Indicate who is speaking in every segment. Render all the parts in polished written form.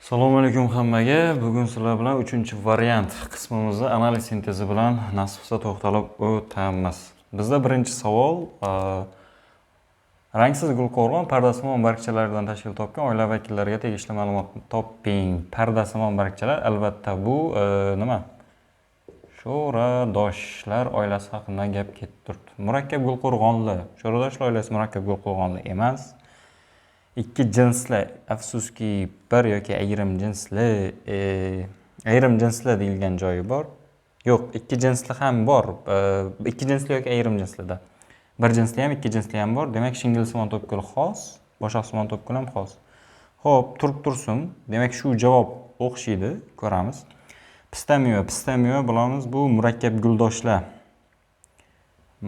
Speaker 1: Assalomu alaykum hammaga. Bugun sizlar bilan 3-variant qismimizni analiz sintezi bilan nasib qilsa to'xtalib o'tamiz. Bizda birinchi savol rangsiz gulqo'rg'on pardasimon bargchalaridan tashkil topgan oila vakillariga tegishli ma'lumotni toping. Pardasimon bargchalar albatta bu nima? Sho'radoshlar oilasi haqida gap ketib turibdi. Murakkab gulqo'rg'onli. Sho'radoshlar oilasi murakkab gulqo'rg'onli emas. Ikki jinsli, afsuski, bir yoki ayrim jinsli, ayrim jinsli deyilgan joyi bor. Yo'q, ikki jinsli ham bor. Ikki jinsli yoki ayrim jinslida. Bir jinsli ham, ikki jinsli ham bor. Demak, shingilsimon to'pgul xos, boshoqsimon to'pgul ham xos. Xo'p, turib tursin. Demak, shu javob o'xshaydi, ko'ramiz. Pista meva, pista meva bilamiz, bu murakkab guldoshlar.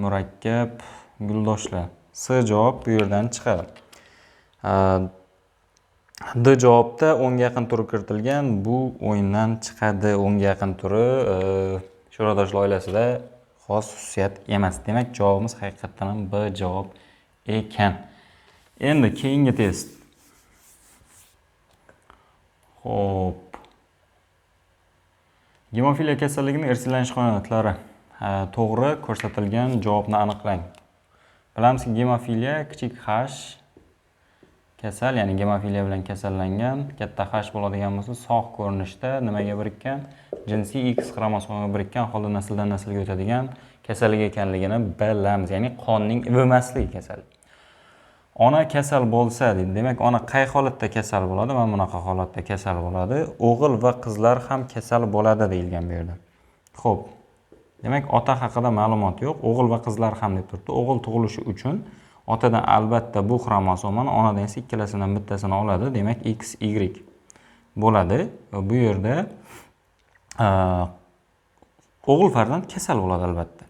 Speaker 1: Murakkab guldoshlar. S javob bu yerdan chiqadi. D javobda 10 ga yaqin turi kiritilgan, bu o'yindan chiqadi. 10 ga yaqin turi sho'radoshlar oilasida xos xususiyat emas. Demak, javobimiz haqiqatdan ham B javob ekan. Endi keyingi test. Xo'p. Gemofiliya kasalligining irsiylanish holatlari. To'g'ri ko'rsatilgan javobni aniqlang. Bilamizki, gemofiliya kichik h kasal, ya'ni gemofiliya bilan kasallangan, katta H bo'ladigan bo'lsa, sog' ko'rinishda nimaga birikkan? Jinsiy X xromosomaga birikkan holda nasldan naslga o'tadigan kasallik ekanligini bilamiz. Ya'ni qonning ivimasligi kasallik. Ona kasal bo'lsa deydi. Demak, ona qay holatda kasal bo'ladi? Mana bunaqa holatda kasal bo'ladi. O'g'il va qizlar ham kasal bo'ladi deyilgan bu yerda. Xo'p. Demak, ota haqida ma'lumot yo'q. O'g'il va qizlar ham deb turibdi. O'g'il tug'ilishi uchun otadan albatta bu xromosomani, onadan esa ikkalasidan bittasini oladi. Demak, X, Y bo'ladi. Va bu yerda o'g'il farzand kasal bo'ladi albatta.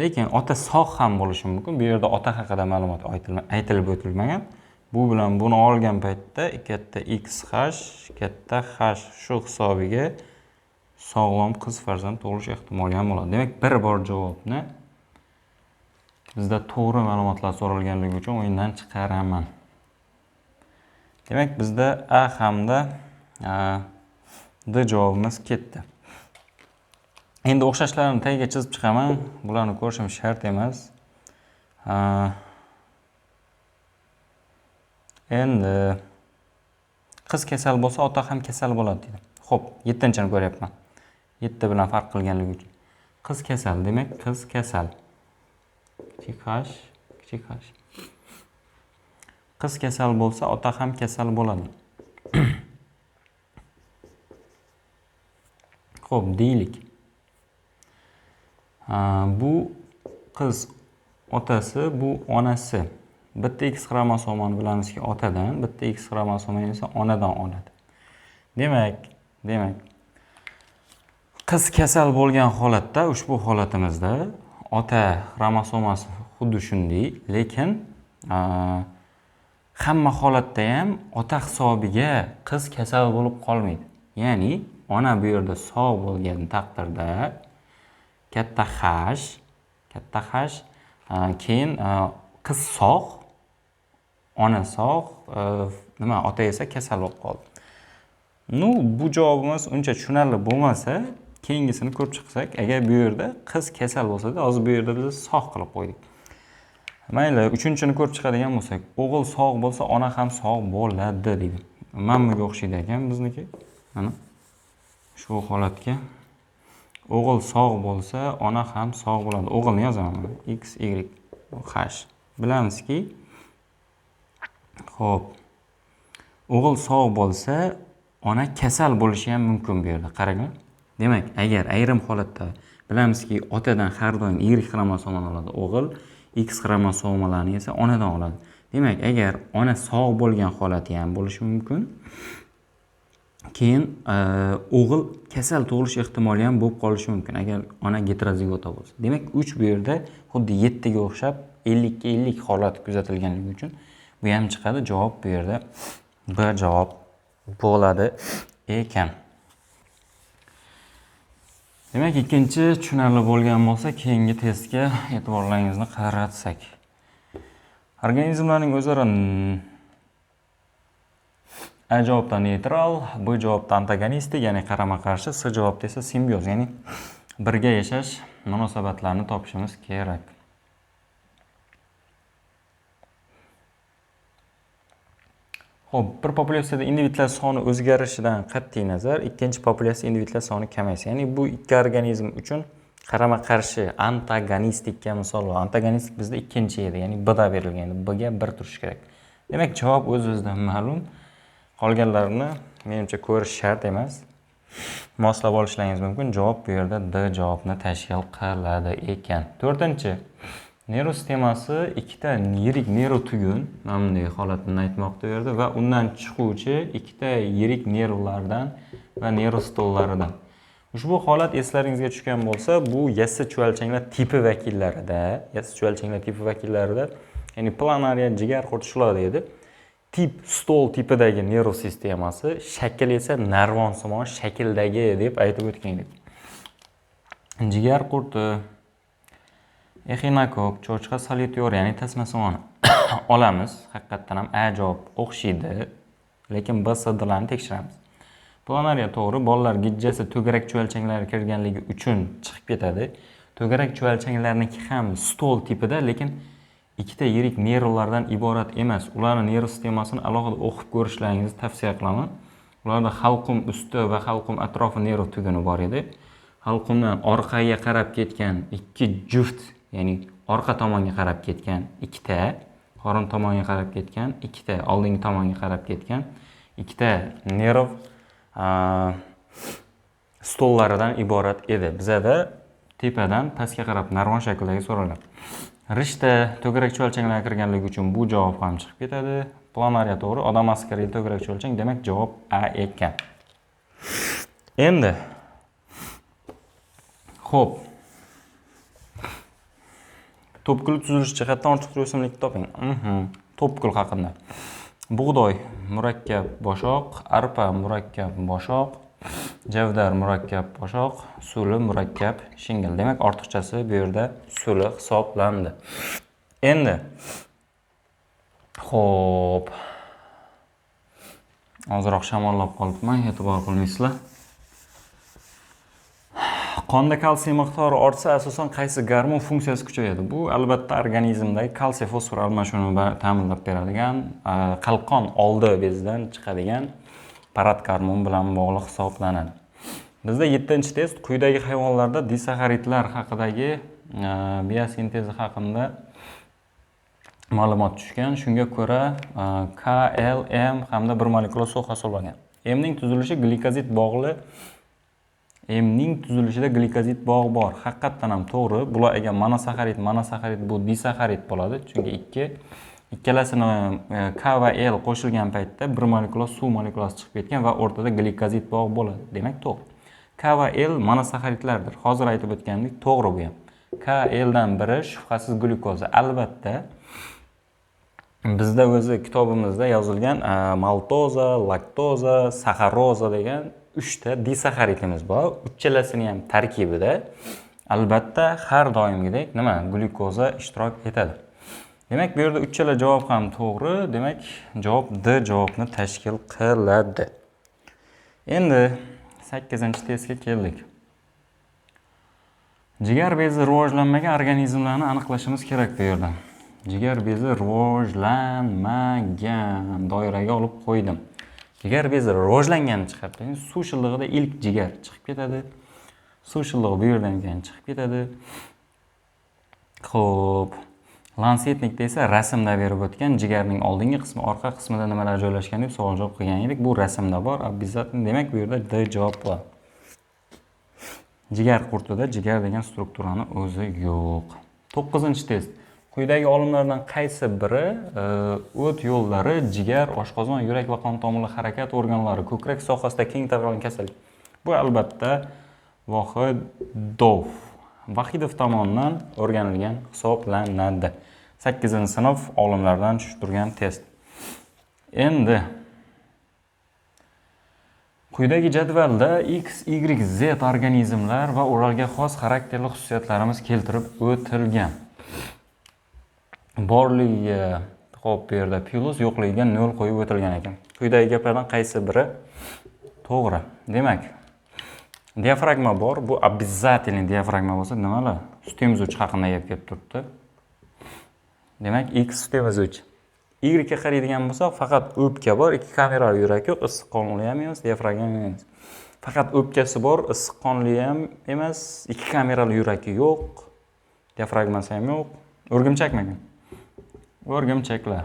Speaker 1: Lekin ota sog' ham bo'lishi mumkin. Bu yerda ota haqida ma'lumot aytilib o'tilmagan. Bu bilan buni olgan paytda katta X H, katta H shu hisobiga sog'lom qiz farzand tug'ilish ehtimoli ham bo'ladi. Demak, bir bor javobni bizda to'g'ri ma'lumotlar so'ralganligi uchun o'yindan chiqaraman. Demak, bizda A hamda D javobimiz ketdi. Endi o'xshashlarni tagiga chizib chiqaman. Bularni ko'rishim shart emas. Endi qiz kasal bo'lsa, ota ham kasal bo'ladi deydi. Xo'p, 7-chini ko'ryapman. 7 bilan farq qilganligi uchun. Qiz kasal, demak, qiz kasal. Kichik h, kichik h. Qiz kasal bo'lsa, ota ham kasal bo'ladi. Xo'p, deylik. Bu qiz otasi, bu onasi. Bitta X xromosomani bilamizki otadan, bitta X xromosomani esa onadan oladi. Demak, qiz kasal bo'lgan holatda, ushbu holatimizda ota xromosomasi xuddi shunday, lekin hamma holatda ham ota hisobiga qiz kasal bo'lib qolmaydi. Ya'ni ona bu yerda sog' bo'lgan taqdirda katta H, katta H, keyin qiz sog', ona sog', nima, ota esa kasal bo'lib qoldi. Nu, bu javobimiz uncha tushunarli bo'lmasa, keyingisini ko'rib chiqsak, agar bu yerda qiz kasal bo'lsa-da, hozir bu yerda biz sog' qilib qo'ydik. Mayli, uchinchini ko'rib chiqadigan bo'lsak, o'g'il sog' bo'lsa, ona ham sog' bo'ladi deydi. Mana bunga o'xshaydi ekan bizniki. Mana shu holatga. O'g'il sog' bo'lsa, ona ham sog' bo'ladi. O'g'ilni yozaman mana. X, Y, H. Bilamizki, xo'p, o'g'il sog' bo'lsa, ona kasal bo'lishi ham mumkin bu yerda. Qaranglar. Demak, agar ayrim holatda bilamizki, otadan har doim Y xromosomani oladi o'g'il, X xromosomalarni esa onadan oladi. Demak, agar ona sog' bo'lgan holati ham bo'lishi mumkin. Keyin o'g'il kasal tug'ilish ehtimoli ham bo'lib qolishi mumkin, agar ona geterozigota bo'lsa. Demak, 3 bu yerda xuddi 7 ga o'xshab 50 ga 50 holat kuzatilganligi uchun bu ham chiqadi. Javob bu yerda B javob bo'ladi ekan. Demak, ikkinchi tushunarli bo'lgan bo'lsa, keyingi testga e'tiborlaringizni qaratsak. Organizmlarning o'zaro A javobda neytral, B javobda antagonistik, ya'ni qarama-qarshi, C javobda esa simbioz, ya'ni birga yashash munosabatlarini topishimiz kerak. Xo'p, bir populyatsiyada individlar soni o'zgarishidan qat'iy nazar, ikkinchi populyatsiya individlar soni kamaysa, ya'ni bu ikki organizm uchun qarama-qarshi antagonistikka misol. Antagonistik bizda ikkinchi edi, ya'ni B da berilgan edi. B ga 1 turishi kerak. Demak, javob o'z-o'zidan ma'lum. Qolganlarini menimcha ko'rish shart emas. Moslab olishlaringiz mumkin. Javob bu yerda D javobni tashkil qiladi ekan. 4-chi. Nerv sistemasi ikkita yirik nerv tugun, mana bunday holatini aytmoqda bu yerda, va undan chiquvchi ikkita yirik nervlardan va nerv stollaridan. Ushbu holat eslaringizga tushgan bo'lsa, bu yassi chuvalchanglar tipi vakillarida, ya'ni planariya, jigar qurti shular edi. Tip stol tipidagi nerv sistemasi, shakl esa narvonsimon shakldagi deb aytib o'tgan edik. Jigar qurti, exinokok, cho'chqa solityor, ya'ni tasmasimon olamiz. Haqiqatan ham A javob o'xshaydi, lekin B, C, D larni tekshiramiz. Planariya to'g'ri, bolalar gijjasi to'garak chuvalchanglari kirganligi uchun chiqib ketadi. To'garak chuvalchanglarniki ham stol tipida, lekin ikkita yirik nervlardan iborat emas. Ularning nerv sistemasini alohida o'qib ko'rishlaringizni tavsiya qilaman. Ularda halqum usti va halqum atrofi nerv tuguni bor edi. Halqumdan orqaga qarab ketgan ikki juft, ya'ni orqa tomonga qarab ketgan ikkita, qorin tomonga qarab ketgan ikkita, oldingi tomonga qarab ketgan ikkita nerv stollaridan iborat edi. Bizada tepadan pastga qarab narvon shaklidagi so'raladi. Rishta to'garak chuvalchanglarga kirganligi uchun bu javob ham chiqib ketadi. Planariya to'g'ri, odam askariy to'garak chuvalchang, demak javob A ekan. Endi xo'p, to'pgul tuzilishi jihatdan ortiq o'simlikni toping. To'pgul haqida. Bug'doy murakkab boshoq, arpa murakkab boshoq, javdar murakkab boshoq, suli murakkab shingil. Demak, ortiqchasi bu yerda suli hisoblandi. Endi xo'p, ozroq shamollab qolibman, e'tibor qilmaysizlar. Qonda kalsiy miqdori ortsa, asosan qaysi gormon funksiyasi kuchayadi? Bu albatta organizmdagi kalsiy fosfor almashinuvini ta'minlab beradigan, qalqon oldi bezidan chiqadigan parat gormon bilan bog'liq hisoblanadi. Bizda 7-test quyidagi hayvonlarda disaxaridlar haqidagi biosintezi haqida ma'lumot tushgan. Shunga ko'ra K, L, M hamda bir molekula suv hisoblangan. M ning tuzilishi glikozid bog'li. M ning tuzilishida glikozid bog' bor. Haqiqatan ham to'g'ri. Bular agar monosaxarid, bu disaxarid bo'ladi. Chunki ikkalasini K va L qo'shilgan paytda bir molekula suv molekulasi chiqib ketgan va o'rtada glikozid bog' bo'ladi. Demak, to'g'ri. K va L monosaxaridlardir. Hozir aytib o'tganimdek, to'g'ri bu ham. K, L dan biri shubhasiz glyukoza. Albatta, bizda o'zi kitobimizda yozilgan maltoza, laktoza, saxaroza degan 3 ta disaxaridimiz bor. Uchalasini ham tarkibida albatta har doimgidek nima? Glyukoza ishtirok etadi. Demak, bu yerda uchala javob ham to'g'ri. Demak, javob D javobni tashkil qiladi. Endi 8-testga keldik. Jigar bezi rivojlanmagan organizmlarni aniqlashimiz kerak bu yerda. Jigar bezi rivojlanmagan doiraga olib qo'ydim. Jigar bezi rivojlangan chiqadi. Suv shillig'ida ilk jigar chiqib ketadi. Suv shillig'i bu yerdan keyin chiqib ketadi. Xo'p, Lansetnikda esa rasmda berib o'tgan jigarning oldingi qismi, orqa qismida nimalar joylashgan deb savol javob qilgan edik. Bu rasmda bor, обязательно. Demak, bu yerda D javob bo'ladi. Jigar qurtida jigar degan strukturani o'zi yo'q. 9-test. Quyidagi olimlardan qaysi biri o't yo'llari, jigar, oshqozon, yurak va qon tomirli harakat organlari, ko'krak sohasida keng tarqalgan kasallik? Bu albatta Vohidov. Vahidov tomonidan o'rganilgan hisoblanadi. 8-sinf olimlardan tushib turgan test. Endi quyidagi jadvalda X, Y, Z organizmlar va ularga xos xarakterli xususiyatlarimiz keltirib o'tilgan. Borligiga, Xo'p, bu yerda pilus yo'qligiga 0 qo'yib o'tilgan ekan. Quyidagi gaplardan qaysi biri to'g'ri? Demak, diafragma bor. Bu обязательный diafragma bo'lsa, nimalar? Sut emizuvchi haqida gap kelib turibdi. Demak, X sut emizuvchi. Y ga qaraydigan bo'lsak, faqat o'pka bor, ikki kamerali yurak yo'q, issiq qonli ham emas, diafragma ham emas. Faqat o'pkasi bor, issiq qonli ham emas, ikki kamerali yuragi yo'q, diafragmasi ham yo'q. O'rgimchakmikan? O'rgimchaklar.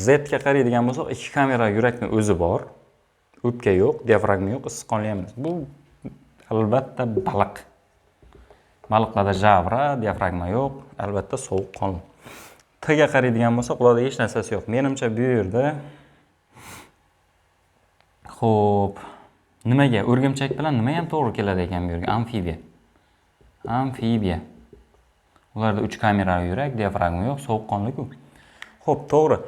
Speaker 1: Z ga qaraydigan bo'lsak, ikki kamera yurakni o'zi bor. O'pka yo'q, diafragma yo'q, issiq qonli ham emas. Bu albatta baliq. Baliqlarda жабра, diafragma yo'q, albatta sovuq qonli. T ga qaraydigan bo'lsak, ularda hech narsasi yo'q. Menimcha bu yerda, xo'p, nimaga o'rgimchak bilan nima ham to'g'ri keladi ekan bu yerga? Amfibiya. Amfibiya. Ularda 3 kamerali yurak, diafragma yo'q, sovuqqonli-ku. Xo'p, to'g'ri.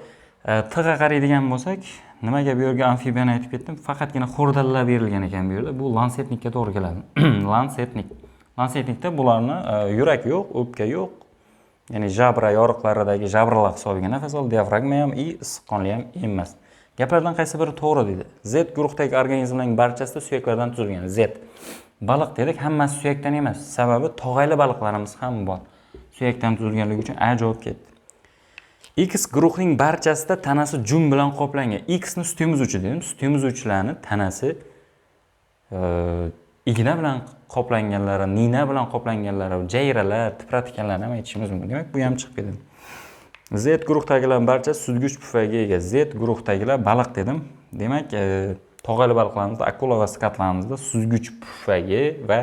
Speaker 1: T ga qaraydigan bo'lsak, nimaga bu yerga amfibiyani aytib ketdim? Faqatgina xurdalar berilgan ekan bu yerda. Bu ланцетник ka to'g'ri keladi. Ланцетник. Ланцетник da bularni yurak yo'q, o'pka yo'q. Ya'ni жабра yoriqlaridagi жабра lar hisobiga nafas oladi, diafragma ham и issiqqonli ham emas. Gaplardan qaysi biri to'g'ri deydi. Z guruhdagi organizmlarning barchasida suyaklardan tuzilgan. Z. Baliq dedik, hammasi suyakdan emas. Sababi tog'ayli baliqlarimiz ham bor. Suyakdan tuzilganligi uchun A javob ketdi. X guruhning barchasida tanasi jun bilan qoplangan. X ni sut emizuvchi dedim. Sut emizuvchilarni tanasi igna bilan qoplanganlari, nina bilan qoplanganlari, jayralar, tipratikanlarni ham aytishimiz mumkin. Demak, bu ham chiqib ketadi. Z guruhdagilar barchasi suzgich pufagiga ega. Z guruhdagilar baliq dedim. Demak, tog'ali baliqlarimizda, akula va skatlarimizda suzgich pufagi va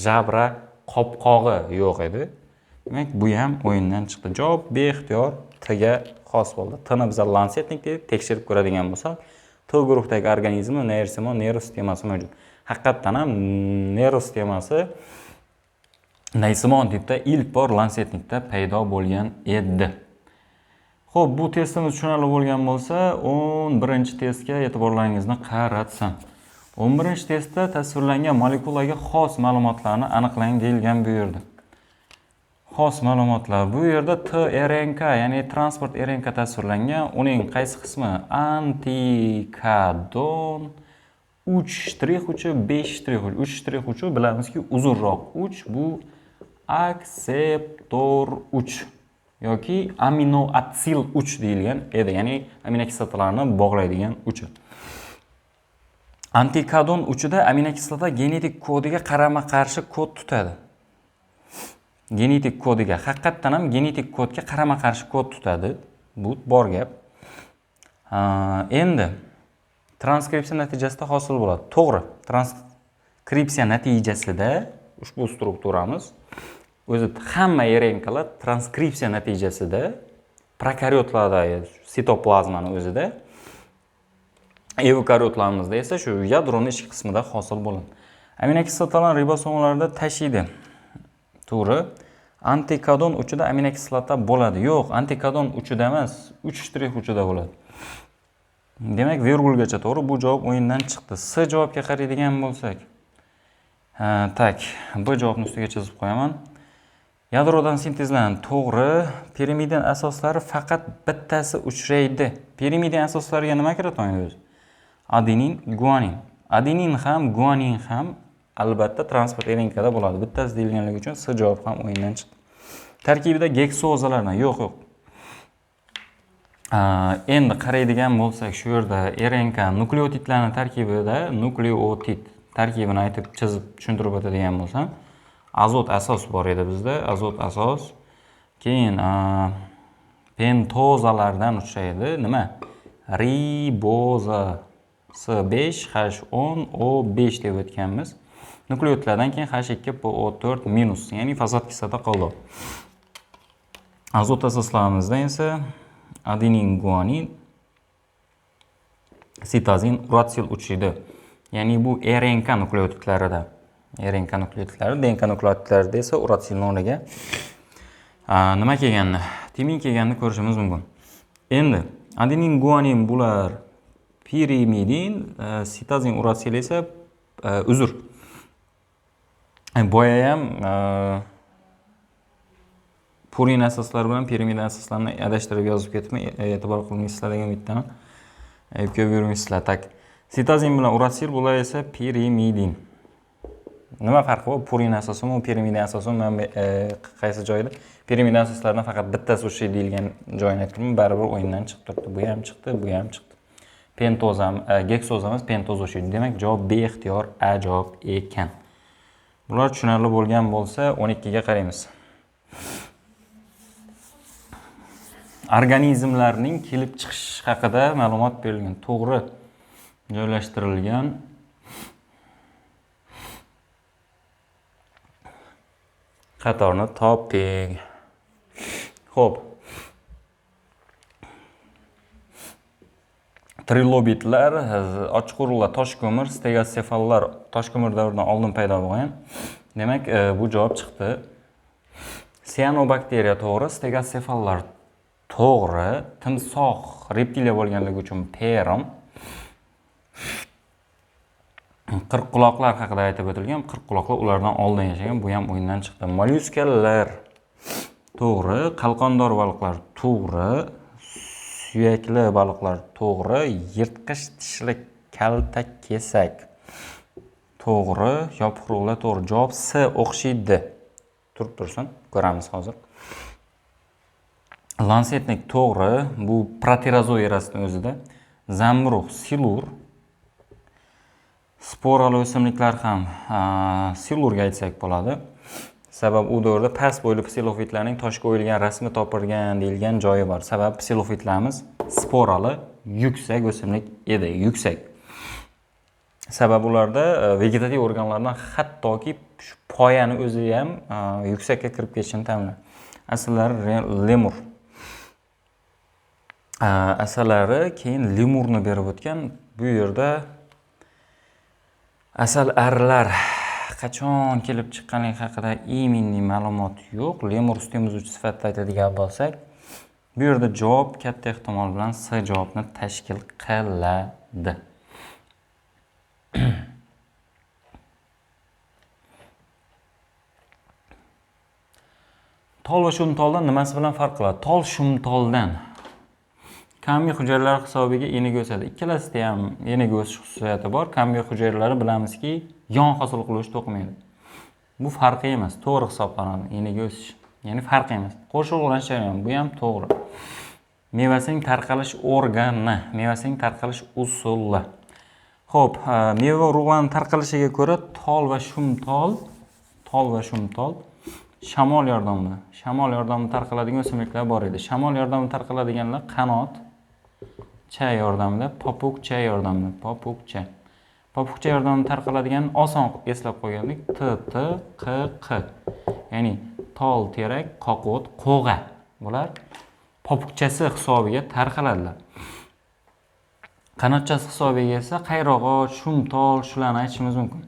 Speaker 1: жабра qopqog'i yo'q edi. Demak, bu ham o'yindan chiqdi. Javob beixtiyor T ga xos bo'ldi. T ni biz ланцетник dedik, tekshirib ko'radigan bo'lsak, T guruhdagi organizmda neyrosimon nerv sistemasi mavjud. Haqiqatdan ham nerv sistemasi naysimon tipda ilk bor ланцетник da paydo bo'lgan edi. Xo'p, bu testimiz tushunarli bo'lgan bo'lsa, 11-testga e'tiborlaringizni qaratsam. 11-testda tasvirlangan molekulaga xos ma'lumotlarni aniqlang deyilgan bu yerda. Xos ma'lumotlar. Bu yerda tRNK, ya'ni transport RNK tasvirlangan. Uning qaysi qismi? Antikadon 3 shtrix uchi, 5 shtrix uchi. 3 shtrix uchi bilamizki uzunroq 3, bu akseptor 3 yoki aminoatsil 3 deyilgan edi, ya'ni aminokislotalarni bog'laydigan uchi. Antikadon uchida aminokislota genetik kodiga qarama-qarshi kod tutadi. Genetik kodiga, haqiqatdan ham genetik kodga qarama-qarshi kod tutadi. Bu bor gap. Endi transkripsiya natijasida hosil bo'ladi. To'g'ri, transkripsiya natijasida ushbu strukturamiz o'zi, hamma RNKlar transkripsiya natijasida prokariotlarda sitoplazmani o'zida, eukaryotlarimizda esa shu yadroni ichki qismida hosil bo'ladi. Aminokislotalar ribosomalarda tashiydi. To'g'ri. Antikadon uchida aminokislota bo'ladi. Yo'q, antikadon uchida emas, 3 shtrix uchida bo'ladi. Demak, vergulgacha to'g'ri, bu javob o'yindan chiqdi. S javobga qaraydigan bo'lsak. Ha, так, B javobni ustiga chizib qo'yaman. Yadrodan sintezlanadi. To'g'ri. Pirimidin asoslari faqat bittasi uchraydi. Pirimidin asoslariga nima kiradi o'zi? Adenin, guanin. Adenin ham, guanin ham albatta transport RNKda bo'ladi. Bittasi deyilganligi uchun S javob ham o'yindan chiqdi. Tarkibida geksozalardan yo'q, yo'q. Endi qaraydigan bo'lsak, shu yerda RNK nukleotidlarning tarkibida, nukleotid tarkibini aytib, chizib tushuntirib o'tadigan bo'lsam, azot asos bor edi bizda, azot asos. Keyin pentozalardan uchraydi. Nima? Riboza C5H10O5 deb o'tganmiz. Nukleotidlardan keyin H2PO4 minus, ya'ni fosfat kislota qoldi. Azot asoslarimizda esa adenin, guanin, sitozin, uratsil uchraydi. Ya'ni bu RNK nukleotidlarida. RNK nukleotidlari, DNK nukleotidlarida esa uratsilni o'rniga nima kelganini, timin kelganini ko'rishimiz mumkin. Endi adenin, guanin bular pirimidin, sitozin, uratsil esa uzr. Boya ham Purin asoslari bilan pirimidin asoslarini adashtirib yozib ketibman, e'tibor qilmaysizlar degan umiddaman. Ayb ko'p yurmaysizlar. Tak. Sitozin bilan urasil, bular esa pirimidin. Nima farqi bor? Purin asosimi, pirimidin asosimi? Men qaysi joyda? Pirimidin asoslaridan faqat bittasi o'sha deyilgan joyini aytdim, baribir o'yindan chiqib turibdi. Bu ham chiqdi, bu ham chiqdi. Pentoz ham, geksoz emas, pentoz o'xshaydi. Demak, javob beixtiyor A javob ekan. Bular tushunarli bo'lgan bo'lsa, 12 ga qaraymiz. Organizmlarning kelib chiqishi haqida ma'lumot berilgan. To'g'ri joylashtirilgan qatorni toping. Xo'p. Trilobitlar, ochiq urug'lar, tosh ko'mir, stegosefallar tosh ko'mir davridan oldin paydo bo'lgan. Demak, bu javob chiqdi. Sianobakteriya to'g'ri, stegosefallar to'g'ri, timsoh reptiliya bo'lganligi uchun perm. Qirqquloqlar haqida aytib o'tilgan, qirqquloqlar ulardan oldin yashagan, bu ham o'yindan chiqdi. Mollyuskalar to'g'ri, qalqondor baliqlar to'g'ri, suyakli baliqlar to'g'ri, yirtqich tishli kalta kesak to'g'ri, yopiq urug'lar to'g'ri. Javob S o'xshaydi. Turib tursin, ko'ramiz hozir. Lansetnik to'g'ri, bu proterozoy erasining o'zida. Zamburug' silur. Sporali o'simliklar ham silurga aytsak bo'ladi. Sabab u davrda past bo'yli psilofitlarning toshga o'yilgan rasmi topilgan deyilgan joyi bor. Sabab psilofitlarimiz sporali yuksak o'simlik edi, yuksak. Sabab ularda vegetativ organlardan hattoki shu poyani o'zi ham yuksakka kirib ketishini ta'minlaydi. Asallari lemur. Asallari keyin lemurni berib o'tgan. Bu yerda asal arilar qachon kelib chiqqanligi haqida iminli ma'lumot yo'q. Lemur sut emizuvchi sifatida aytadigan bo'lsak, bu yerda javob katta ehtimol bilan S javobni tashkil qiladi. Tol va shumtoldan nimasi bilan farq qiladi? Tol shumtoldan kambiy hujayralari hisobiga eniga o'sadi. Ikkalasida ham eniga o'sish xususiyati bor. Kambiy hujayralari bilamizki, yon hosil qiluvchi to'qimaydi. Bu farqi emas, to'g'ri hisoblanadi. Eniga o'sish, ya'ni farqi emas. Qo'shiq urug'lanish jarayoni, bu ham to'g'ri. Mevasining tarqalish organi, mevasining tarqalish usuli. Xo'p, meva urug'larining tarqalishiga ko'ra tol va shumtol, tol va shumtol shamol yordamida, shamol yordamida tarqaladigan o'simliklar bor edi. Shamol yordamida tarqaladiganlar qanot cha yordamida, popukcha yordamida, popukcha. Popukcha yordamida tarqaladigan oson eslab qo'ygandik. T, T, Q, Q. Ya'ni tol, terak, qoqo't, qo'g'a. Bular popukchasi hisobiga tarqaladilar. Qanotchasi hisobiga esa qayrog'och, shumtol, shularni aytishimiz mumkin.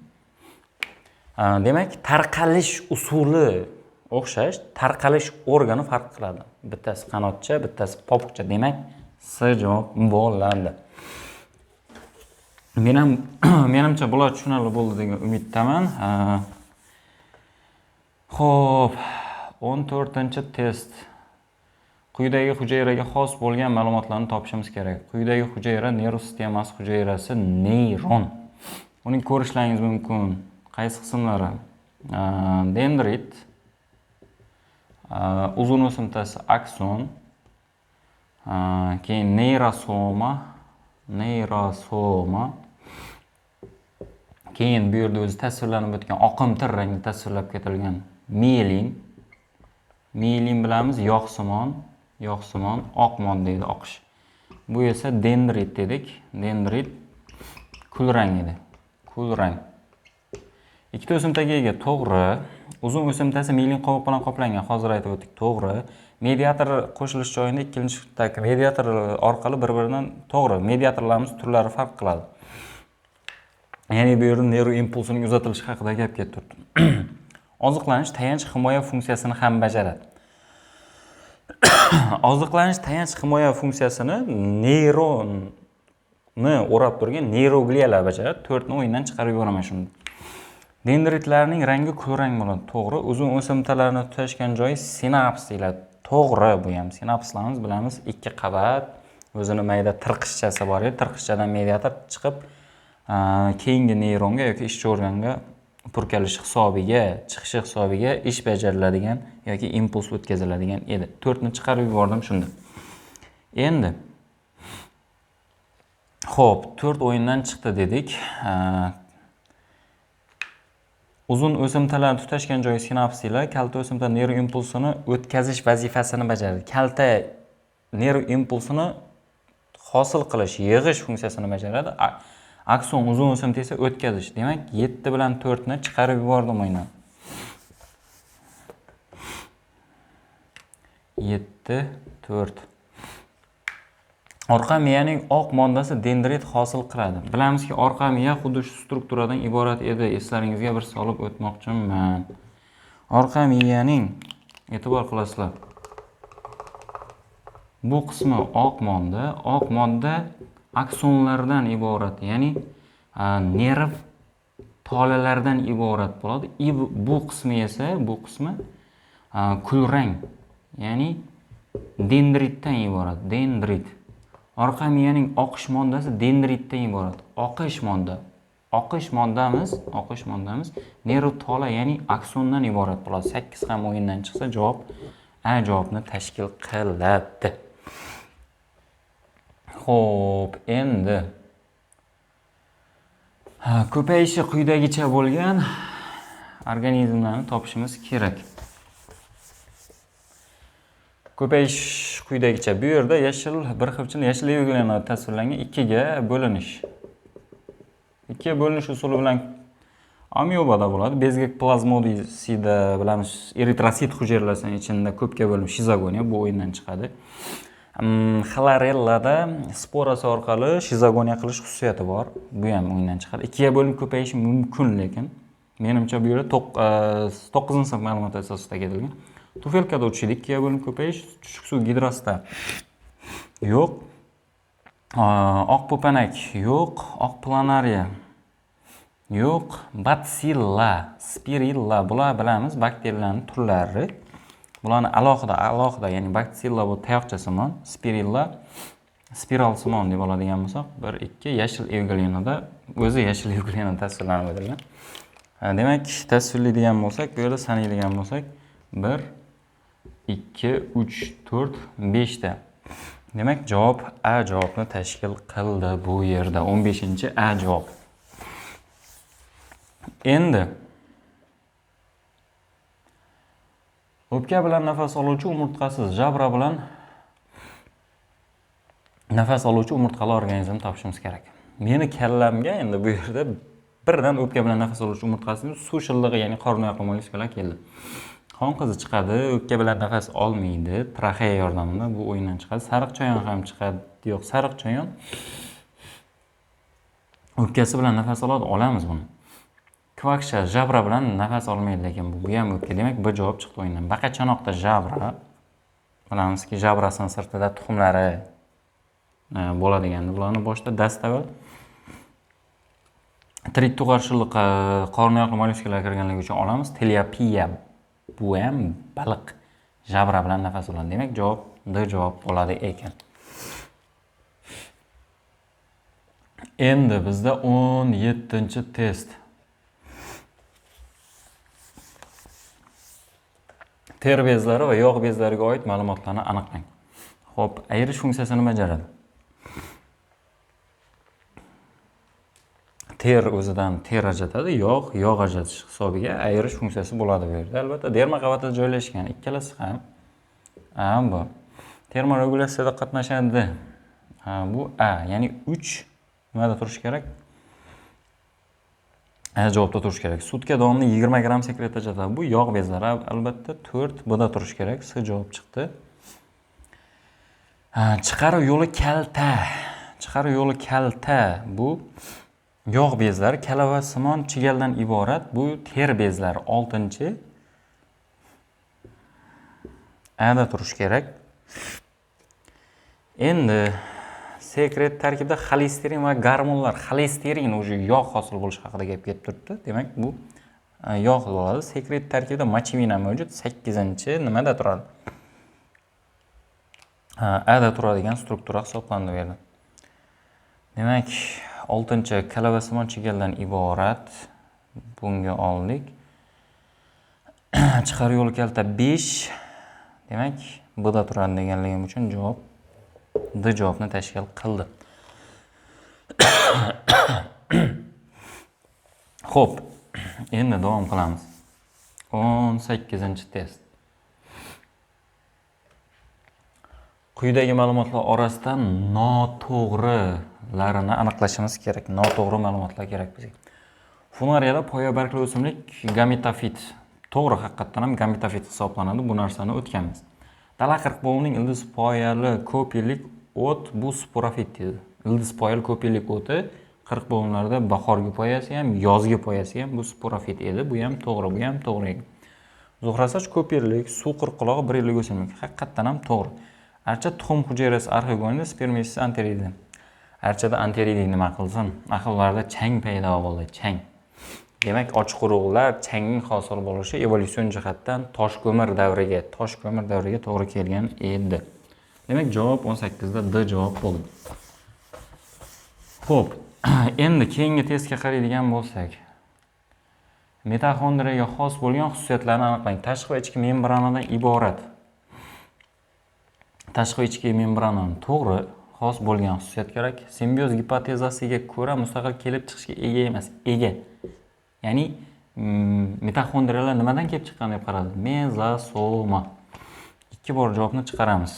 Speaker 1: Demak, tarqalish usuli o'xshash, tarqalish organi farq qiladi. Bittasi qanotcha, bittasi popukcha. Demak, S javob bo'ladi. Men ham menimcha bular tushunarli bo'ldi degan umiddaman. Xo'p, 14-test. Quyidagi hujayraga xos bo'lgan ma'lumotlarni topishimiz kerak. Quyidagi hujayra nerv sistemasi hujayrasi neyron. Uning ko'rishlaringiz mumkin. Qaysi qismlari? Dendrit, uzun o'simtasi akson, keyin neyrosoma, neyrosoma. Keyin bu yerda o'zi tasvirlanib o'tgan oqimtir rangda tasvirlab ketilgan mielin. Mielin bilamiz, yog'simon, yog'simon, oq modda edi, oqish. Bu esa dendrit dedik. Dendrit kulrang edi. Kulrang. Ikkita o'simtaga ega, to'g'ri. Uzun o'simtasi mielin qoviq bilan qoplangan, hozir aytib o'tdik, to'g'ri. Mediator qo'shilish joyida ikkinchi tak mediator orqali bir-biridan to'g'ri, mediatorlarimiz turlari farq qiladi. Ya'ni bu yerda nerv impulsining uzatilishi haqida gap ketib turibdi. Oziqlanish tayanch himoya funksiyasini ham bajaradi. Oziqlanish tayanch himoya funksiyasini neyronni o'rab turgan neyrogliyalar bajaradi. 4 ni o'yindan chiqarib yuboraman shuni. Dendritlarning rangi kulrang bo'ladi. To'g'ri. Uzun o'simtalarni tutashgan joyi sinaps deyiladi. To'g'ri, bu ham sinapslarimiz bilamiz, 2 qabat, o'zini mayda tirqishchasi bor edi. Tirqishchadan mediator chiqib, keyingi neyronga yoki ishchi organga purkalish hisobiga, chiqishi hisobiga ish bajariladigan yoki impuls o'tkaziladigan edi. 4 ni chiqarib yubordim shunda. Endi xo'p, 4 o'yindan chiqdi dedik. Uzun o'simtalar tutashgan joyi sinaps deyiladi. Kalta o'simta nerv impulsini o'tkazish vazifasini bajaradi. Kalta nerv impulsini hosil qilish, yig'ish funksiyasini bajaradi. Akson uzun o'simta esa o'tkazish. Demak, 7 bilan 4 ni chiqarib yubordim o'yindan. 7, 4. Orqa miyaning oq moddasi dendrit hosil qiladi. Bilamizki, orqa miya xuddi shu strukturadan iborat edi. Eslaringizga bir solib o'tmoqchiman. Orqa miyaning, e'tibor qilasizlar, bu qismi oq modda, oq modda aksonlardan iborat, ya'ni nerv tolalardan iborat bo'ladi. Bu qismi esa, bu qismi kulrang, ya'ni dendritdan iborat, dendrit. Orqa miyaning oqish moddasi dendritdan iborat. Oqish modda. Oqish moddamiz nerv tola, ya'ni aksondan iborat bo'ladi. 8 ham o'yindan chiqsa javob A javobni tashkil qiladi. Xo'p, endi ko'payishi quyidagicha bo'lgan organizmlarni topishimiz kerak. Ko'payish quyidagicha. Bu yerda yashil bir xil yashil belgilanadi, tasvirlangan 2 ga bo'linish. 2 ga bo'linish usuli bilan amyobada bo'ladi. Bezgak plazmodisida bilamiz, eritrosit hujayralarining ichida ko'pga bo'linib shizogoniya, bu o'yindan chiqadi. Xlorellada sporasi orqali shizogoniya qilish xususiyati bor. Bu ham o'yindan chiqadi. 2 ga bo'linib ko'payishi mumkin, lekin menimcha bu yerda 9-sinf ma'lumoti asosida ketilgan. Tufelkada uchishdi, 2 ga bo'linib ko'payish, chuchuk suv gidrasida yo'q. Oq po'panak yo'q, oq planariya yo'q, batsilla, spirilla, bular bilamiz bakteriyalarning turlari. Bularni alohida, alohida, ya'ni batsilla bu tayoqchasimon, spirilla spiralsimon deb oladigan bo'lsak, 1, 2 yashil evglenada, o'zi yashil evglena tasvirlanib o'tilgan. Demak, tasvirlaydigan bo'lsak, bu yerda sanaydigan bo'lsak, 1, 2, 3, 4, 5 ta. Demak, javob A javobni tashkil qildi bu yerda. 15 A javob. Endi o'pka bilan nafas oluvchi umurtqasiz, jabra bilan nafas oluvchi umurtqali organizmni topishimiz kerak. Meni kallamga endi bu yerda birdan o'pka bilan nafas oluvchi umurtqasiz suv shillig'i, ya'ni qorin oyoqli mollyuskalar keldi. Qon qizi chiqadi, o'pka bilan nafas olmaydi, traxeya yordamida bu o'yindan chiqadi. Sariq chayon ham chiqadi. Yo'q, sariq chayon o'pkasi bilan nafas oladi, olamiz buni. Kvaksha jabra bilan nafas olmaydi, lekin bu ham o'pka. Demak, bir javob chiqdi o'yindan. Baqachanoqda jabra, bilamizki, jabrasining sirtida tuxumlari bo'ladiganda, bularni boshida dastavval tirik tug'ar shilliqqa qorin oyoqli mollyuskalar kirganligi uchun olamiz. Tilyapiya, bu ham baliq, jabra bilan nafas oladi. Demak, javob D javob bo'ladi ekan. Endi bizda 17-test. Ter bezlari va yog' bezlariga oid ma'lumotlarni aniqlang. Xo'p, ayirish funksiyasini bajaradi. Ter o'zidan ter ajratadi, yog' ajratish hisobiga ayirish funksiyasi bo'ladi bu yerda. Albatta, derma qavatida joylashgan ikkalasi ham A bu. Termoregulyatsiyada qatnashadi. Ha, bu A, ya'ni 3 nimada turishi kerak? A javobda turishi kerak. Sutka davomida 20 gramm sekret ajratadi. Bu yog' bezlari, albatta 4 Bda turishi kerak. S javob chiqdi. Ha, chiqaruv yo'li kalta. Chiqaruv yo'li kalta. Bu yog' bezlari kalava simon chigaldan iborat. Bu ter bezlari 6 A da turishi kerak. Endi sekret tarkibida xolesterin va gormonlar. Xolesterin уже yog' hosil bo'lishi haqida gap ketib turibdi. Demak, bu Yog' bo'ladi. Sekret tarkibida mochevina mavjud. 8-chi nimada turadi? A da turadigan struktura hisoblanadi bu yerda. Demak, 6-chi kalavasimon chigaldan iborat. Bunga oldik. Chiqaruv yo'li kalta 5. Demak, B da turadi deganligim uchun javob D javobni tashkil qildi. Xo'p, endi davom qilamiz. 18-test. Quyidagi ma'lumotlar orasidan noto'g'rilarini aniqlashimiz kerak. Noto'g'ri ma'lumotlar kerak bizga. Funariyada poya bargli o'simlik gametofit. To'g'ri, haqiqatdan ham gametofit hisoblanadi. Bu narsani o'tganmiz. Dala qirqbovning ildiz poyali ko'p yillik o't bu sporofit deydi. Ildiz poyali ko'p yillik o'ti qirqbovunlarda bahorgi poyasi ham, yozgi poyasi ham bu sporofit edi. Bu ham to'g'ri, bu ham to'g'ri ekan. Zuhrasoch ko'p yillik, suv qirqqulog'i 1 yillik o'simlik. Haqiqatdan ham to'g'ri. Archa tuxum hujayrasi arxegonida, spermisi anterida. Archada anteridiy nima qilsin? Axir chang paydo bo'ldi, chang. Demak, ochiq urug'lar changning hosil bo'lishi evolyutsion jihatdan toshko'mir davriga to'g'ri kelgan edi. Demak, javob 18 da D javob bo'ldi. Xo'p, endi keyingi testga qaraydigan bo'lsak, mitoxondriyaga xos bo'lgan xususiyatlarni aniqlang. Tashqi va ichki membranadan iborat. Tashqi va ichki membranani to'g'ri xos bo'lgan xususiyat kerak. Simbioz gipotezasiga ko'ra mustaqil kelib chiqishga ega emas, ega. Ya'ni mitoxondriyalar nimadan kelib chiqqan deb qaradi? Mezosoma. 2 bor javobni chiqaramiz.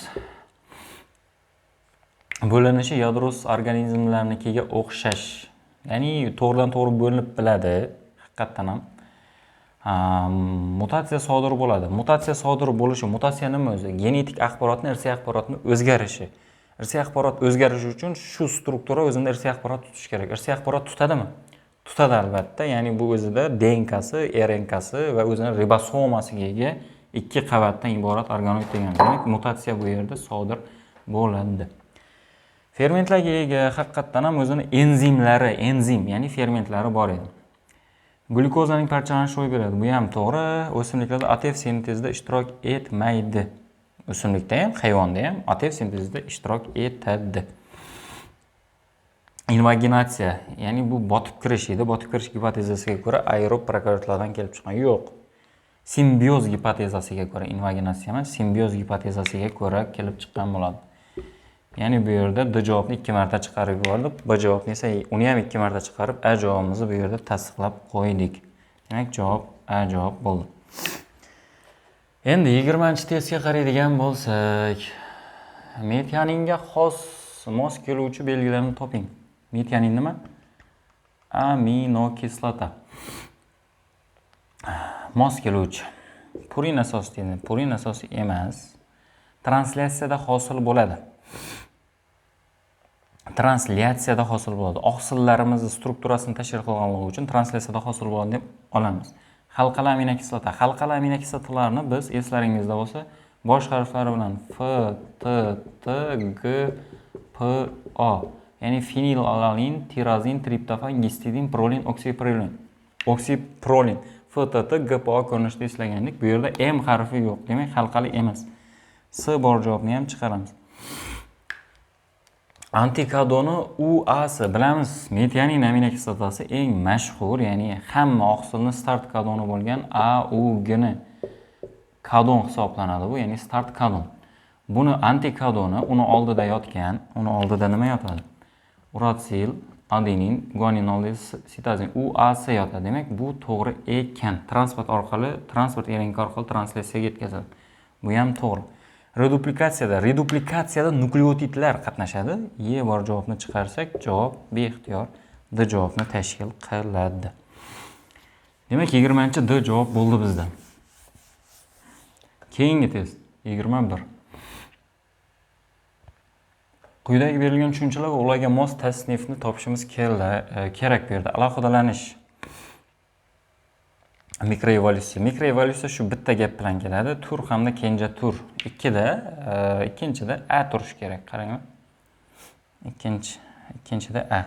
Speaker 1: Bo'linishi yadrosiz organizmlarnikiga o'xshash. Ya'ni to'g'ridan to'g'ri bo'linib biladi, haqiqatdan ham. Mutatsiya sodir bo'ladi. Mutatsiya sodir bo'lishi, mutatsiya nima o'zi? Genetik axborotni, irsiy axborotni o'zgarishi. Irsiy axborot o'zgarishi uchun shu struktura o'zini irsiy axborot tutishi kerak. Irsiy axborot tutadimi? Tutadi albatta. Ya'ni bu o'zida DNKsi, RNKsi va o'zini ribosomasiga ega 2 qavatdan iborat organoid degan. Demak, mutatsiya bu yerda sodir bo'ladi. Fermentlarga ega haqiqatdan ham o'zini enzimlari, enzim, ya'ni fermentlari bor edi. Glyukozaning parchalanishi ro'y beradi. Bu ham to'g'ri. O'simliklarda ATF sintezida ishtirok etmaydi. O'simlikda ham, hayvonda ham ATF sintezida ishtirok etadi. Invaginatsiya, ya'ni bu botib kirish edi. Botib kirish gipotezasiga ko'ra aerob prokaryotlardan kelib chiqqan. Yo'q. Simbioz gipotezasiga ko'ra invaginatsiya emas, simbioz gipotezasiga ko'ra kelib chiqqan bo'ladi. Ya'ni bu yerda D javobni 2 marta chiqarib yubordik. B javobni esa uni ham 2 marta chiqarib, A javobimizni bu yerda tasdiqlab qo'ydik. Demak, javob A javob bo'ldi. Endi 20-testga qaraydigan bo'lsak, metioninga xos mos keluvchi belgilarni toping. Metionin nima? Aminokislota. Mos keluvchi. Purin asosi deydi. Purin asosi emas. Translyatsiyada hosil bo'ladi. Translyatsiyada hosil bo'ladi. Oqsillarimizni strukturasini tashkil qilganligi uchun translyatsiyada hosil bo'ladi deb olamiz. Halqali aminokislota. Halqali aminokislotalarni biz eslaringizda bo'lsa, bosh harflari bilan F, T, T, G, P, O. Ya'ni fenilalanin, tirozin, triptofan, gistidin, prolin, oksiprolin. Oksiprolin. F, T, T, G, P, O ko'rinishida eslagandik. Bu yerda M harfi yo'q. Demak, halqali emas. S bor javobni ham chiqaramiz. Antikadoni UAS bilamiz. Metionin aminokislotasi eng mashhur, ya'ni hamma oqsilni start kodoni bo'lgan AUG ni kodon hisoblanadi bu, ya'ni start kodon. Buni antikodoni uni oldida yotgan, uni oldida nima yotadi? Uratsil, adenin, guanin oldida sitozin, UAS yotadi. Demak, bu to'g'ri ekan. Transport orqali, transport RNK orqali translyatsiyaga yetkazadi. Bu ham to'g'ri. Reduplikatsiyada nukleotidlar qatnashadi. E bor javobni chiqarsak, javob beixtiyor D javobni tashkil qiladi. Demak, 20-D javob bo'ldi bizda. Keyingi test 21. Quyidagi berilgan tushunchalar va ularga mos tasnifni topishimiz kerak bu yerda. Alohidalanish. Mikroevolyutsiya. Mikroevolyutsiya shu bitta gap bilan keladi. Tur hamda kenja tur. Ikkinchida A turishi kerak. Qaranglar. Ikkinchida A.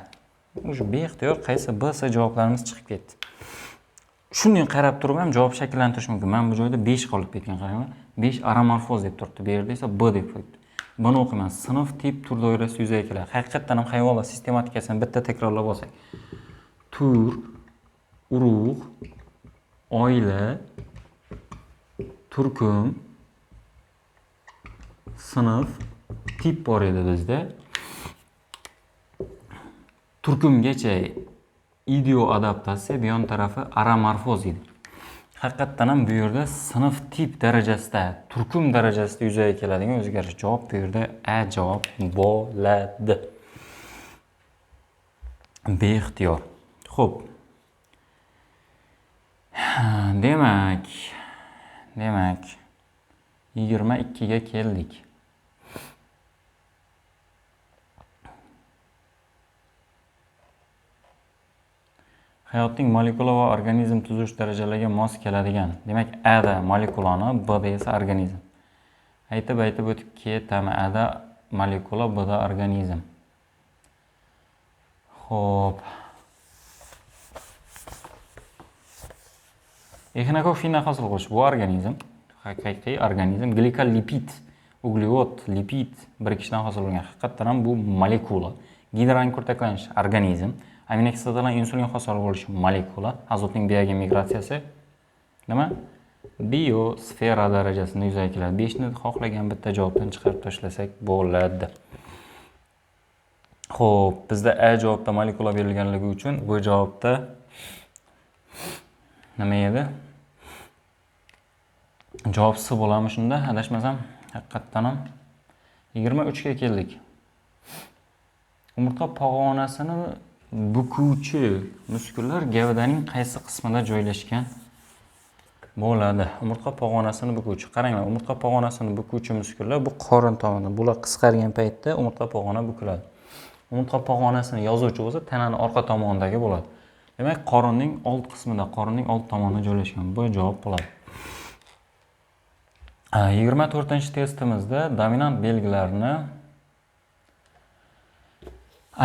Speaker 1: Уже beixtiyor qaysi B, C javoblarimiz chiqib ketdi. Shunday qarab turib ham javob shakllantirish mumkin. Mana bu joyda 5 qolib ketgan, qaranglar. 5 aramorfoz deb turibdi. Bu yerda esa B deb qo'yibdi. Buni o'qiyman. Sinf, tip, tur doirasida yuzaga keladi. Haqiqatan ham hayvonlar sistematikasini bitta takrorlab olsak. Tur, urug', oila, turkum, sinf, tip bor edi bizda. Turkumgacha idioadaptatsiya, bu yon tarafi aramorfoz edi. Haqiqatan ham bu yerda sinf tip darajasida, turkum darajasida yuzaga keladigan o'zgarish. Javob bu yerda A javob bo'ladi. Beixtiyor. Xo'p. Demak, 22 ga keldik. Hayotning molekula va organizm tuzilish darajalariga mos keladigan. Demak, A da molekulani, B da esa organizm. Aytib o'tib ketaman. A da molekula, B da organizm. Xo'p. Exinokok fina hosil qilish bu organizm, haqiqiy organizm. Glikolipid, uglevod, lipid birikishidan hosil bo'lgan. Haqiqatan ham bu molekula. Gidrogen kurtaklanish organizm. Aminokislotalar insulin hosil bo'lishi molekula. Azotning biogen migratsiyasi nima? Biosfera darajasida yuzaga keladi. 5 ni xohlagan bitta javobdan chiqarib tashlasak bo'ladi. Xo'p, bizda A javobda molekula berilganligi uchun bu javobda nima edi? Javob C bo'ladimi shunda? Adashmasam, haqiqatan ham 23 ga keldik. Umurtqa pog'onasini bukuvchi muskullar gavdaning qaysi qismida joylashgan bo'ladi? Umurtqa pog'onasini bukuvchi. Qaranglar, umurtqa pog'onasini bukuvchi muskullar bu qorin tomonidan. Bular qisqargan paytda umurtqa pog'ona bukiladi. Umurtqa pog'onasini yozuvchi bo'lsa, tananing orqa tomonidagi bo'ladi. Demak, qorinning old qismida, qorinning old tomonida joylashgan. Bu javob bo'ladi. 24-testimizda dominant belgilarni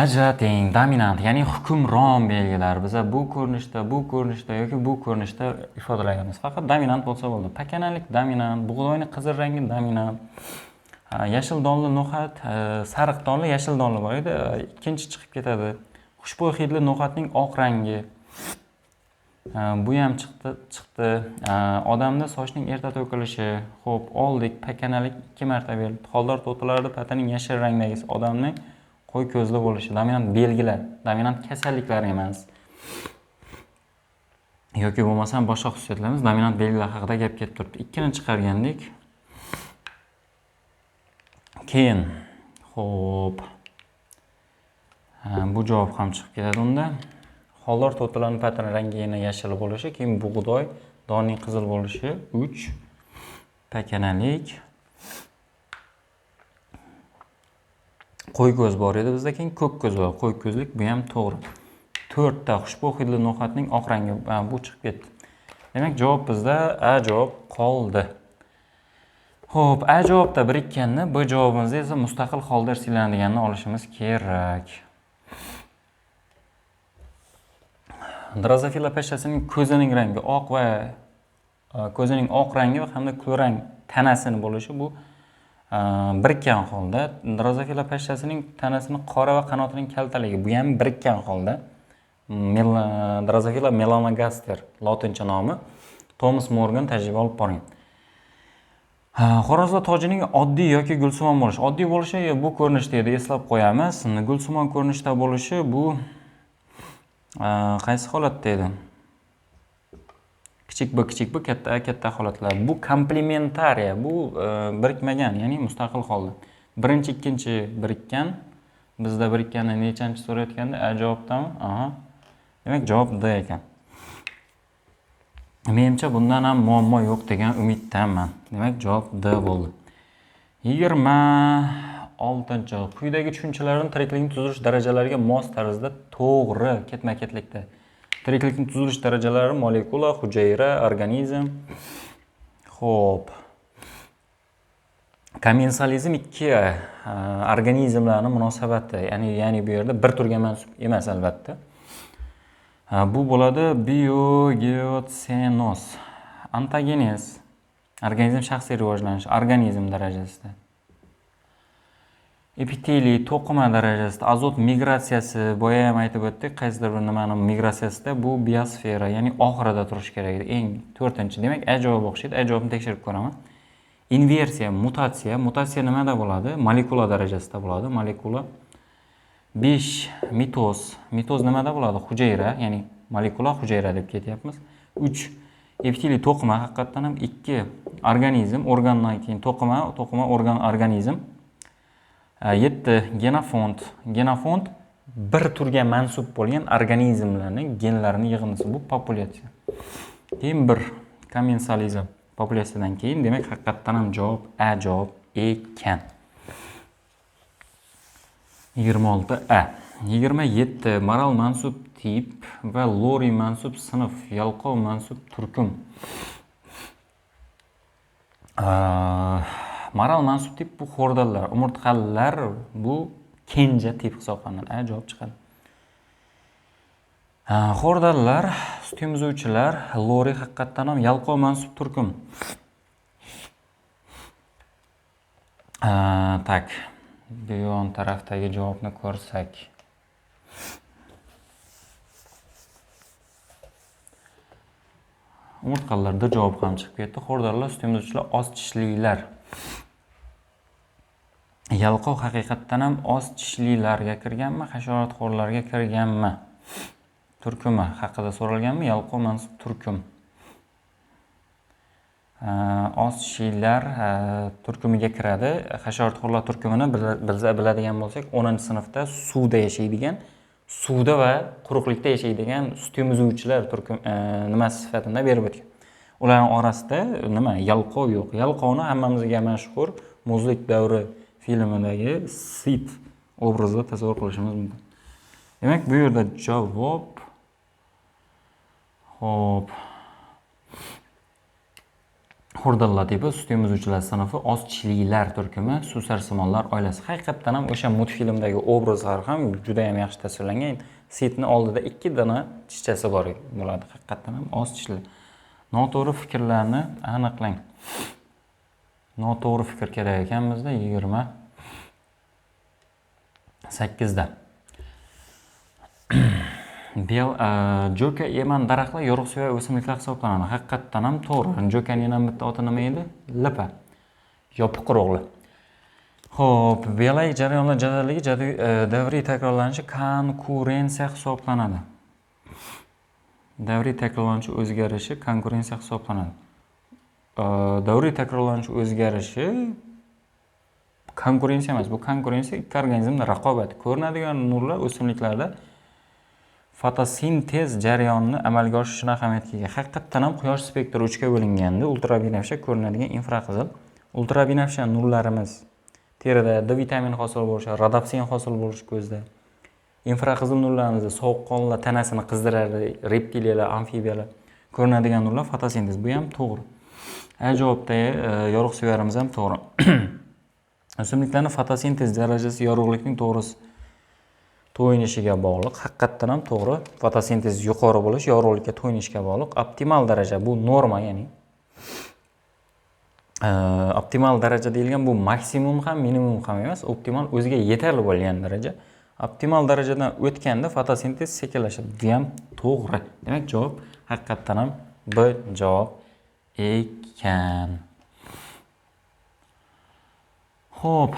Speaker 1: ajrating. Dominant, ya'ni hukmron belgilar. Biza bu ko'rinishda, bu ko'rinishda yoki bu ko'rinishda ifodalaymiz. Faqat dominant bo'lsa bo'ldi. Pakanalik dominant, bug'doyning qizil rangi dominant, yashil donli no'xat, sariq donli, yashil donli bor edi, ikkinchi chiqib ketadi. Xushbo'y hidli no'xatning oq rangi. Bu ham chiqdi. Odamda sochning erta to'kilishi. Xo'p, oldik. Pakanalik 2 marta berildi. Xoldor to'tilarda pataning yashil rangdagisi, odamning qo'y ko'zli bo'lishi. Dominant belgilar, dominant kasalliklar emas. Yoki bo'lmasam boshqa xususiyatlarimiz dominant belgilar haqida gap ketib turibdi. 2 ni chiqargandik. Keyin, xo'p. Bu javob ham chiqib ketadi unda. Xoldor to'tilarning patini rangi yana yashil bo'lishi, keyin bug'doy donning qizil bo'lishi 3, pakanalik, qo'y ko'z bor edi bizda, keyin ko'k ko'z bor. Qo'y ko'zlik bu ham to'g'ri. 4 ta xushbo'y hidli no'xatning oq rangi, bu chiqib ketdi. Demak, javob bizda A javob qoldi. Xo'p, A javobda birikkanni, B javobimizda esa mustaqil holda irsiylaniganini olishimiz kerak. Drozofila pashshasining ko'zining rangi oq va ko'zining oq rangi va hamda kulrang tanasini bo'lishi bu birikkan holda. Drozofila pashshasining tanasini qora va qanotining kaltaligi bu ham birikkan holda. Drozofila melanogaster lotincha nomi. Thomas Morgan tajriba olib borgan. Xo'rozlar tojining oddiy yoki gulsimon bo'lishi. Oddiy bo'lishi bu ko'rinishda edi, eslab qo'yamiz. Gulsimon ko'rinishda bo'lishi bu qaysi holatda edi? Kichik B, kichik B, katta A, katta holatlar. Bu komplementariya, bu birikmagan, ya'ni mustaqil holda. Birinchi, ikkinchi birikkan. Bizda birikkanni nechanchi so'rayotganda A javobdami? Aha. Demak, javob D ekan. Menimcha bundan ham muammo yo'q degan umiddaman. Demak, javob D bo'ldi. 26. Quyidagi tushunchalarni tiriklikning tuzilish darajalariga mos tarzda to'g'ri ketma-ketlikda. Tiriklikning tuzilish darajalari molekula, hujayra, organizm. Xo'p. Komensalizm ikki organizmlarning munosabati, ya'ni bu yerda bir turga mansub emas albatta. Bu bo'ladi biogeotsenoz. Antogenez, organizm shaxsiy rivojlanishi, organizm darajasida. Epiteliy to'qima darajasida, azot migratsiyasi, boya ham aytib o'tdik, qaysidir bir nimani migratsiyasida bu biosfera, ya'ni oxirida turishi kerak edi. Eng 4-chi. Demak, A javob o'xshaydi. A javobni tekshirib ko'raman. Inversiya, mutatsiya. Mutatsiya nimada bo'ladi? Molekula darajasida bo'ladi. Molekula. 5 mitoz. Mitoz nimada bo'ladi? Hujayra, ya'ni molekula hujayra deb ketyapmiz. 3 epiteliy to'qima, haqiqatdan ham 2 organizm, organdan keyin to'qima, to'qima organ organizm. 7 genofond. Genofond bir turga mansub bo'lgan organizmlarning genlarini yig'indisi, bu populyatsiya. Keyin 1 komensalizm populyatsiyadan keyin, demak, haqiqatdan ham javob A javob ekan. 26 A. 27 maral mansub tip va lori mansub sinf, yalqov mansub turkum. Maral mansub tip bu xo'rdallar, umurtqalar bu kenja tip hisoblanadi. A javob chiqadi. Xo'rdallar, sut emizuvchilar, lori haqiqatdan ham yalqov mansub turkum. Tak, bu yon tarafdagi javobni ko'rsak. Umurtqalarda javob ham chiqib ketdi. Xo'rdallar, sut emizuvchilar, oz tishlilar. Yalqov haqiqatdan ham oz tishlilarga kirganmi, hasharotxo'rlarga kirganmi? Turkumi haqida so'ralganmi? Yalqov mansub turkum. Oz tishlilar turkumiga kiradi. Hasharotxo'rlar turkumini biladigan bo'lsak, 10-sinfda suvda yashaydigan, suvda va quruqlikda yashaydigan sut emizuvchilar turkum nimasi sifatida berib o'tgan. Ularning orasida nima? Yalqov yo'q. Yalqovni hammamizga mashhur Muzlik davri filmidagi Sid obrazida tasavvur qilishimiz mumkin. Demak, bu yerda javob xo'p. Xo'rdallar tipi, sut emizuvchilar sinfi, oz tishlilar turkumi, susarsimonlar oilasi. Haqiqatdan ham o'sha multfilmdagi obrazlar ham juda ham yaxshi tasvirlangan. Sidni oldida 2 dona tishchasi bor bo'ladi. Haqiqatdan ham oz tishli. Noto'g'ri fikrlarni aniqlang. Noto'g'ri fikr kerak ekan bizda 28da. Joka eman daraxtlar yorug'sevak o'simliklar hisoblanadi. Haqiqatdan ham to'g'ri. Jokaning yana bitta oti nima edi? Lipa. Yopiq urug'li. Xo'p, biologik jarayonlar jadalligi davriy takrorlanishi konkurensiya hisoblanadi. Davriy takrorlanishi o'zgarishi konkurensiya hisoblanadi. Davriy takrorlanishi o'zgarishi konkurensiya emas. Bu konkurensiya ikki organizmning raqobati. Ko'rinadigan nurlar o'simliklarda fotosintez jarayonini amalga oshirishini ahamiyatga ega. Haqiqatdan ham quyosh spektri 3 ga bo'linganda ultrabinafsha ko'rinadigan infraqizil, ultrabinafsha nurlarimiz terida D vitamini hosil bo'lishi, rodopsin hosil bo'lishi ko'zda. Infraqizil nurlarimizda sovuqqonlar tanasini qizdiradi, reptiliyalar, amfibiyalar. Ko'rinadigan nurlar fotosintez. Bu ham to'g'ri. A javobda yorug' sevarimiz ham to'g'ri. O'simliklarning fotosintez darajasi yorug'likning to'g'risi to'yinishiga bog'liq. Haqiqatdan ham to'g'ri. Fotosintez yuqori bo'lish yorug'likka to'yinishga bog'liq. Optimal daraja bu norma, ya'ni optimal daraja deyilgan bu maksimum ham minimum ham emas, optimal o'ziga yetarli bo'lgan daraja. Optimal darajadan o'tganda fotosintez sekinlashadi. Bu ham to'g'ri. Demak, javob haqiqatdan ham B javob ekan. Xo'p.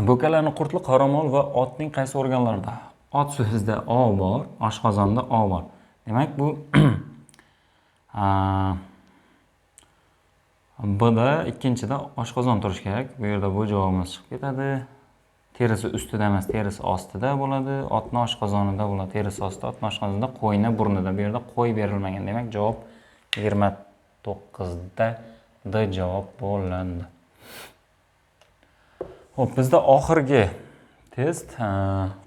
Speaker 1: Bo'kalarni qurtli qoramol va otning qaysi organlarida? Ot so'zida O bor, oshqozonda O bor. Demak, bu Bda ikkinchida oshqozon turishi kerak. Bu yerda bu javobimiz chiqib ketadi. Terisi ustida emas, terisi ostida bo'ladi. Otni oshqozonida bo'ladi. Terisi ostida, otni oshqozonida, qo'yni burnida. Bu yerda qo'y berilmagan. Demak, javob 29da D javob bo'ladi. Xo'p, bizda oxirgi test,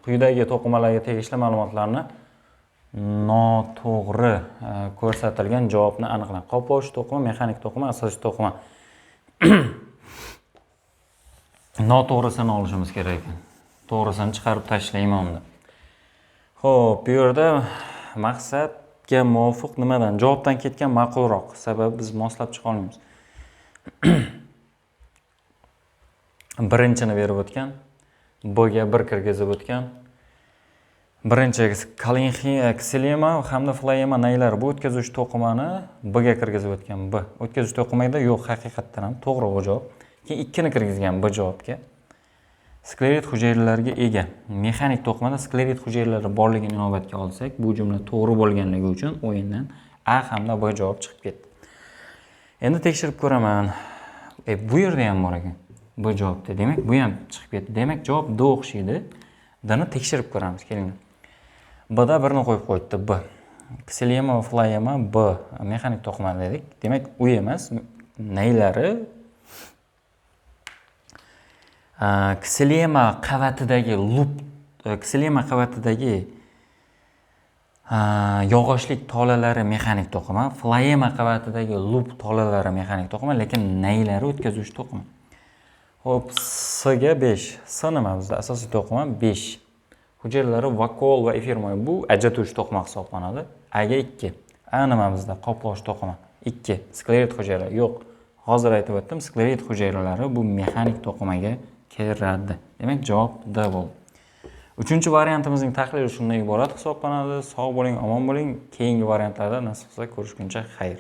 Speaker 1: quyidagi to'qimalarga tegishli ma'lumotlarni noto'g'ri ko'rsatilgan javobni aniqlang. Qoplovchi to'qima, mexanik to'qima, asosiy to'qima. Noto'g'risini olishimiz kerak ekan. To'g'risini chiqarib tashlayman unda. Xo'p, bu yerda maqsadga muvofiq nimadan? Javobdan ketgan ma'qulroq. Sababi biz moslab chiqa olmaymiz. Birinchini berib o'tgan, B ga 1 kirgizib o'tgan. Birinchi ksilema hamda floema naylari bu o'tkazuvchi to'qimani B ga kirgizib o'tgan. B o'tkazuvchi to'qimada yo'q, haqiqatdan ham to'g'ri bu javob. Keyin 2 ni kirgizgan B javobga. Sklerit hujayralariga ega. Mexanik to'qimada sklerit hujayralari borligini inobatga olsak, bu jumla to'g'ri bo'lganligi uchun o'yindan A hamda B javob chiqib ketdi. Endi tekshirib ko'raman. Bu yerda ham bor ekan. B javobda. Demak, bu ham chiqib ketdi. Demak, javob D o'xshaydi. D ni tekshirib ko'ramiz, kelinglar. B da 1ni qo'yib qo'yibdi. B. Ksilema va floema B mexanik to'qima dedik. Demak, u emas, naylari ksilema qavatidagi lup, ksilema qavatidagi yog'ochlik tolalari mexanik to'qima, floema qavatidagi lup tolalari mexanik to'qima, lekin naylari o'tkazuvchi to'qima. Xo'p, S ga 5. S nima bizda? Asosiy to'qima 5. Hujayralari vakuol va efir moyi, bu ajratuvchi to'qima hisoblanadi. A ga 2. A nima bizda? Qoplovchi to'qima. 2. Sklerit hujayralari yo'q. Hozir aytib o'tdim, sklerit hujayralari bu mexanik to'qimaga kiradi. Demak, javob D bo'ldi. Uchinchi variantimizning tahlili shundan iborat hisoblanadi. Sog' bo'ling, omon bo'ling. Keyingi variantlarda nasib qilsa ko'rishguncha xayr.